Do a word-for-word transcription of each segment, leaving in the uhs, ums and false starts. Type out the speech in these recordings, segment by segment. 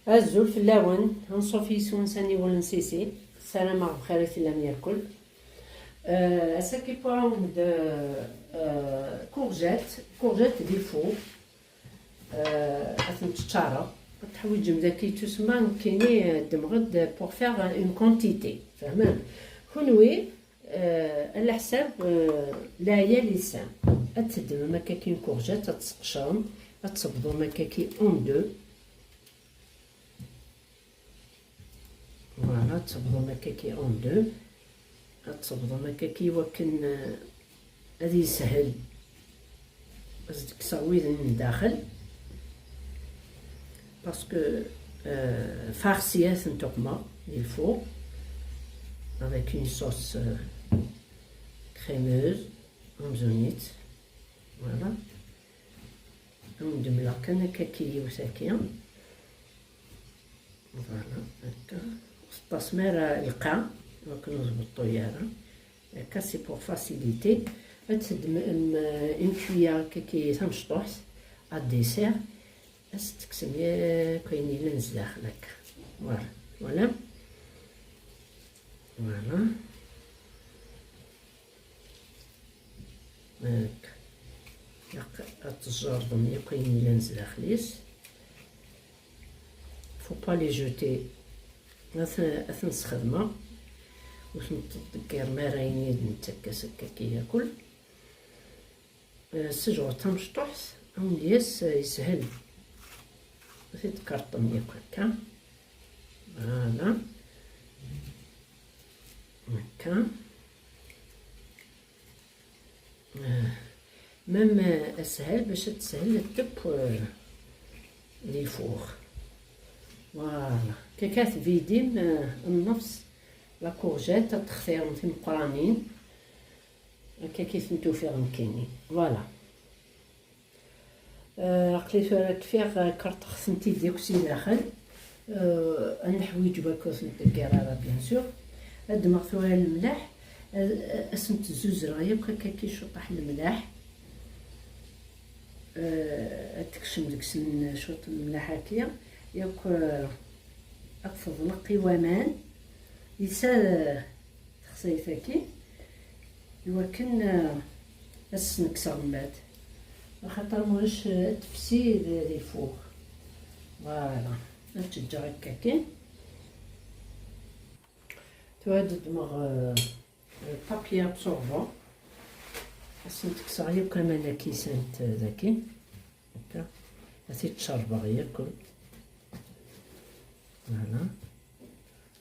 Azul fell-awen, anṣuf yis-wen s aniwel n Sisi. Ssarameɣ bxir i tellam yakul. Euh, ass-agi wwiɣ-awen-d, euh, courgette, courgette di lfur. Euh, ad tent-ččareɣ. Ad teḥwiǧem daki tusma nekkini, euh, ddmeɣ-d pour faire une quantité. Fehmem? Kunwi, euh, ɛla ḥsab, euh, leɛyal yesɛan. Ad teddmem akkaki une courgette, ad tseqcrem, ad tebḍum akkaki en deux. Voilà, ad tebḍum akkaki en deux. Ad tebḍum akkaki wakken, euh, ad yeshel. Ad s-d-kkseɣ widen n daxel. Parce que, euh, farci ad tent-uqmeɣ di lfur avec une sauce, euh, crémeuse, amzun-itt. Voilà. Ad wen-d-mleɣ kan akkaki yiwet-agi. Voilà, akka. Ur teṭṭasem ara lqaɛ, akken ur tbeṭṭu ara. Akka, c'est pour faciliter. Ad teddmem, euh, une cuillère akkaki tamecṭuḥt, à dessert. Ad s-tekksem yakk ayen yellan zdaxel akka. Voilà. Voilà. Voilà. Akka. Ilaq ad tjerrdem yakk ayen yellan zdaxel-is. Faut pas les jeter. Ad t-, ad ten-sxedmeɣ. Ur ten-tḍeggirem ara ayen i d-nettakk-as akkaki yakul. Euh, sejɣet tamecṭuḥt, awen-d-yas, euh, yeshel. Ad t-id-tkerṭem yakk akka. Voilà. Akka. Euh, même, euh, ashel bac ad teshel ad tekk, euh, di lfur. Voilà. Akka ad tvidim, euh, nnefs la courgette, ad textirem timeqqranin. Akka i tent-ufiɣ nekkini. Voilà. Euh, aql-i tura kfiɣ, euh, kerṭeɣ-tent-id akk si daxel. Euh, ad neḥwiǧ wakk ur tent-ḍeggir ara, bien sûr. Ad ddmeɣ tura lemleḥ. Ad, ad sent-zzuzzreɣ yakk akka ki cuṭaḥ lemleḥ. Euh, ad tekcem deg-sen cwiṭ lemleḥ akya. Yakk, euh, ad teḍleq i waman. Yessa, euh, texsayt-agi, iwakken, euh, ad s-nekkseɣ mad. Axaṭer ma ulac, euh, ad tefsi di, di lfur. Voilà. Ad tt-ǧǧeɣ akka kan. Tura ad ddmeɣ, euh, papier absorbant. Ad sent-kkseɣ yakk aman-agi sent, euh, dagi. Akka. Ad t-id-cerbeɣ yakk. Voilà.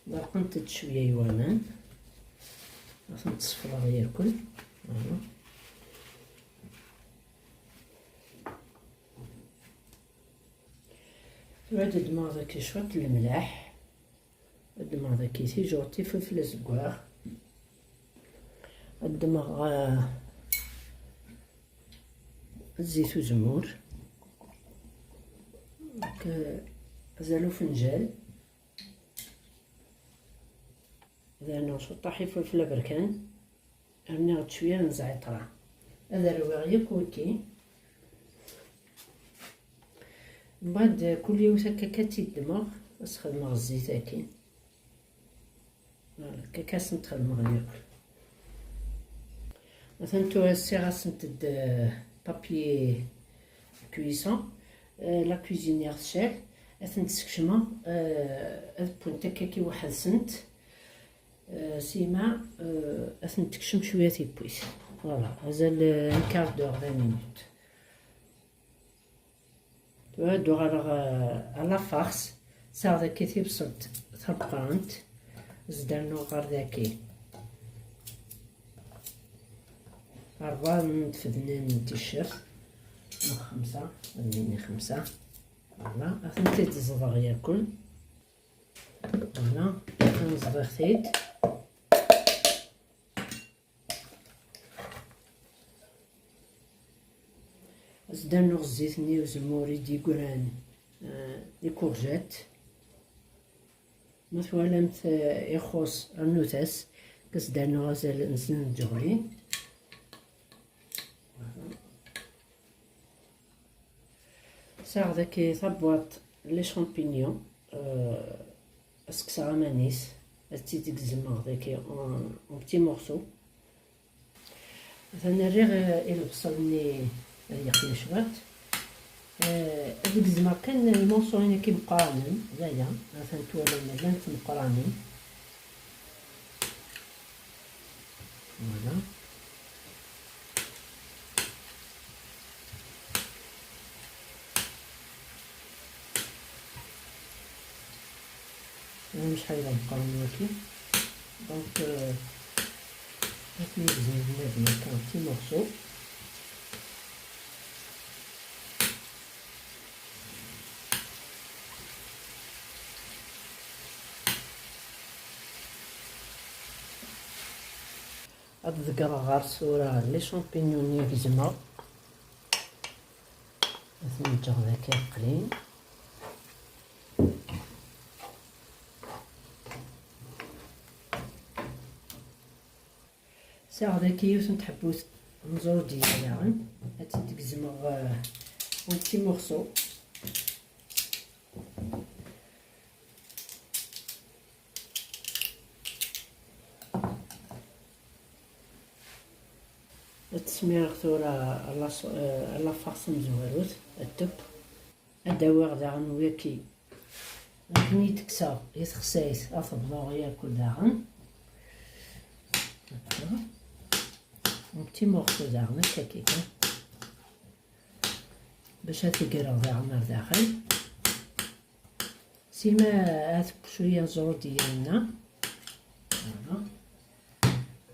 Ḍerqent-d cwiya i waman. Ad tent-sefḍeɣ yakk. Voilà. Tura ad ddmeɣ dagi cwiṭ n lemleḥ. Ad ddmeɣ dagi tijuṛt, ifelfel azeggaɣ. Ad ddmeɣ, ah, zzit uzemmur. Ak-, azal ufenǧal. Ad rnuɣ cuṭaḥ ifelfel aberkan. Rniɣ-d cwiya n zɛiṭra. Ad rwiɣ yakk wiki. Mbeɛd kul yiwet akka ad tt-id-ddmeɣ, ad s-xedmeɣ zzit-agi. Voilà, akka ad sent-xedmeɣ yakk. Atan tura ssiɣ-asent-d, euh, papier cuisson. Euh, la cuisinière tecɛel. Ad tent-skecmeɣ, euh, ad wwent akka ki weḥd-sent. Euh, sima, euh, ad tent-tekcem cwiya tiwwit. Voilà, azal, euh, un quart d'heure, vingt minutes. Tura ad uɣaleɣ, euh, à la farce. Sɛiɣ dagi tibṣelt tameqqrant. Zdarnuɣ ɣer dagi rebɛa n tfednin n ticcert, neɣ xemsa, ad nini xemsa. Voilà, ad tent-id-ẓḍeɣ yakk. Voilà, ẓḍiɣ-t-id. Ad s-d-rnuɣ zzit-nni uzemmur i d-yeggran, euh, les courgettes. Ma twalamt, euh, ixuṣ, rnut-as. Ad s-d-rnuɣ azal n zzit n tẓuri. Voilà. Sɛiɣ dagi tabwaṭ les champignons. Ad s-kkseɣ aman-is, ad tt-id-gezmeɣ dagi en, en petits morceaux. Atan rriɣ, eh, i lebṣel-nni ad yeqqim cwiṭ. Eh, ad gezmeɣ kan lmuṣurin-agi meqqranen, d aya, atan twalam llant meqqranin. Voilà. Voilà شحال هذا مقرن واكي. Donc, euh, هاتني زيد هذه كان petits morceaux. Ad ḍeggreɣ ɣer tura les champignons-nni gezmeɣ. Ad ten-ǧǧeɣ dagi qlin. Sɛiɣ dagi yiwet n tḥebbut n ẓrudiya daɣen. Ad tt-id-gezmeɣ, eh, en petits morceaux. Ad t-smireɣ tura à la so-, euh, à la farce tamezwarut, ad tepp. Ad d-awiɣ daɣen waki. Akken i d-kkseɣ i texsayt, ad t-bḍuɣ yakk daɣen. Akka. En petits morceaux daɣen, akka kika. Bac ad t-greɣ daɣen ar daxel. Sima ad teww cwiya n ẓrudiya-nneɣ. Voilà.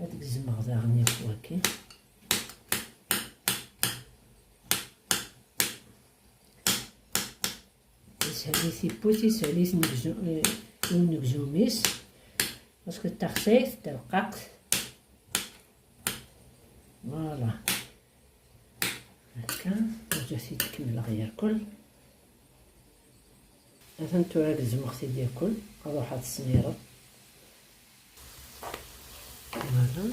Ad gezmeɣ daɣen yakk waki. Yeshel i tiwwit, yeshel i unegzu-, i unegzum-is. Parce que taxsayt d tarqaqt. Voilà. Akka, rǧu ad t-id-kemmleɣ yakul. Atan tura gezmeɣ-t-id yakul, ad ruḥeɣ ad t-smireɣ. Voilà.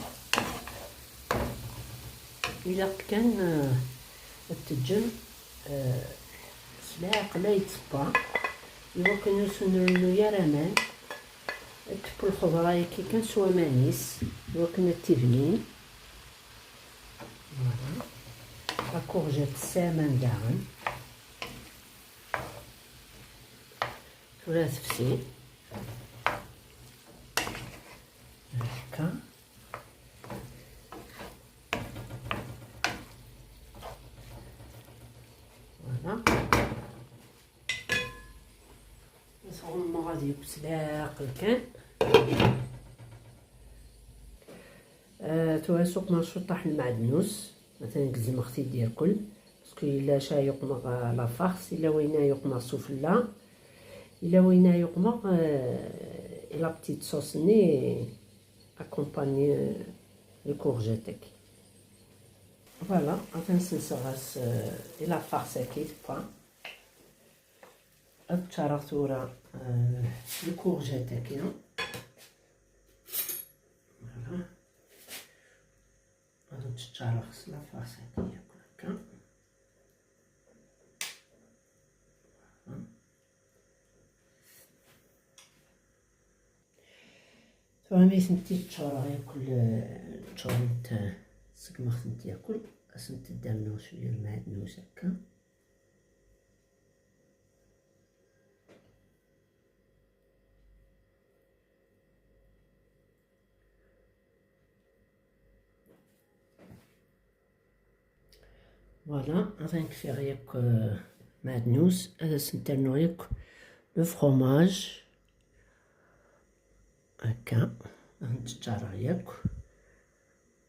Ilaq kan, euh, ad teǧǧem, euh, s leɛqel ad yettṣebba, i wakken ur sen-rennu ara aman. Ad teww lxeḍra-agi kan s waman-is, i wakken ad tibnin. Voilà. La courgette tesɛa aman daɣen. Tura tefsi. Akka. Voilà. Ad tɣummeɣ ad yekkes leɛqel kan. Ah, tura suqmeɣ cuṭṭaḥ n lmeɛdnus. Atan gezmeɣ-t-id irkel. Parce que yella ca yuqmeɣ, ah, la farce, yella wayna yuqmeɣ sufella, yella wayna yuqmeɣ, ah, la petite sauce-nni accompagné, ah, les courgettes-agi. Voilà, atan senseɣ-as, ah, i la farce-agi tewwa. Ad ččareɣ tura, ah, les courgettes-agi. Voilà. Ad tt-ččareɣ s la farce-agi yakk akka. Tura mi tent-id-ččareɣ yakk, ččurent, segmeɣ-tent yakk, ad sent-d-rnuɣ cwiya n lmeɛdnus akka. Voilà, atan kfiɣ yakk, euh, maɛdnus, ad asent-rnuɣ yakk le fromage. Akka, ad tent-ččareɣ yakk.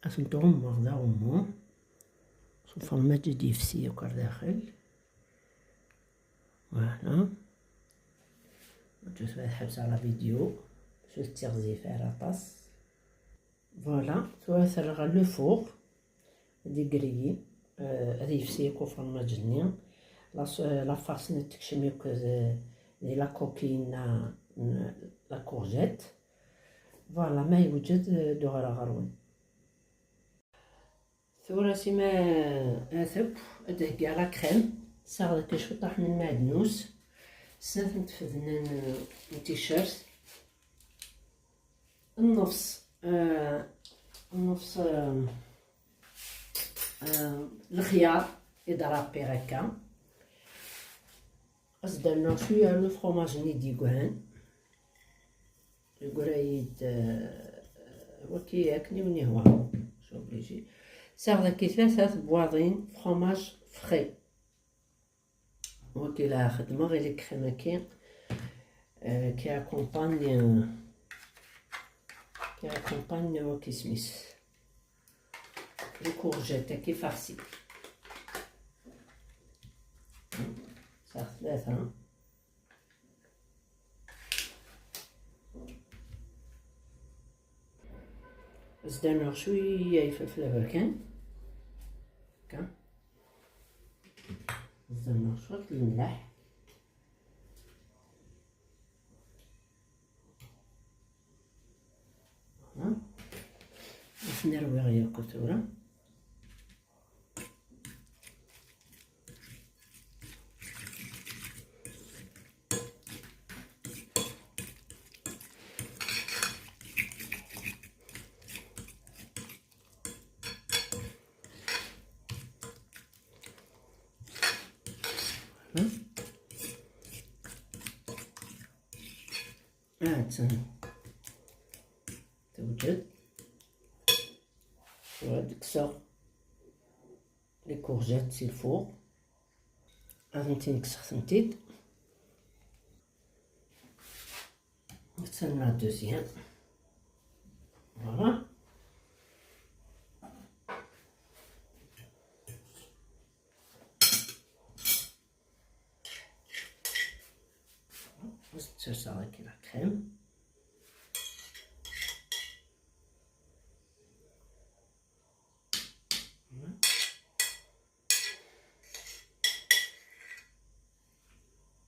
Ad tent-ɣummeɣ d aɣummu. S ufermaj i d-yefsi yakk ar daxel. Voilà. Ǧǧet ad ḥebseɣ la vidéo. Ur tettiɣzif ara aṭas. Voilà, tura terra ɣer le four. Ad igreyyi, euh, ad yefsi yakk ufermaj-nni. La s-, la farce-nni tekcem yakk d, di la coquille n, n la courgette. Voilà, ma yewjed, euh, d-uɣaleɣ ɣer-wen. Tura sima, euh, ad tekk, ad d-heggiɣ la crème. Ssaɣ deg cwiṭaḥ n lmeɛdnus. Snat n tfednin n ticcert. Nnefs, eh, nnefs, eh, eh, lexyar i d-rapiɣ akka. Ad s-d-rnuɣ cwiya n ufromaj-nni d-yegran. Yeggra-yi-d, eh, waki akken i wen-yehwa. Je suis obligée. Sɛiɣ daki tlata tebwaḍin fromaj frais. Waki la xedmeɣ i les crèmes-agi, eh, qui accompagne, eh, qui accompagne waki isem-is. Les courgettes-agi farcies. Sɛiɣ tlata. Zdan-aɣ cwiya ifelfel aberkan. Akka. Zdan-aɣ cwiṭ lemleḥ. Voilà. Ad ten-rwiɣ yakk tura. Ha-tt-an. Tewjed. Ad kkseɣ les courgettes si lfuṛ. Ad tent-in-kkseɣ tent-id. Netta la deuxième. Voilà. Ad serseɣ daki la crème.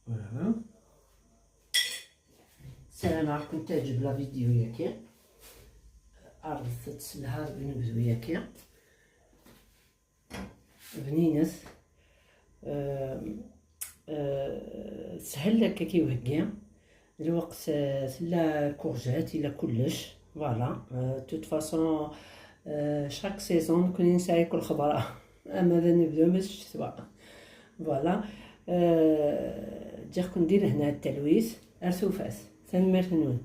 Voilà. Ssarameɣ ad ken-teɛǧeb la vidéo-yagi. Ɛerḍet-tt s lɛerb n unebdu-yagi. Bninet. Euh, euh, teshel akka i uheggi. Lweqt, euh, tella courgette, yella kullec. Voilà. Euh, de toute façon, euh, chaque saison, nekkni nesɛa yakk lxeḍra. Ama d anebdu, ama d ccetwa. Voilà. Euh, ǧǧiɣ-ken di lehna d talwit. Ar tufat. Tanemmirt-nwen.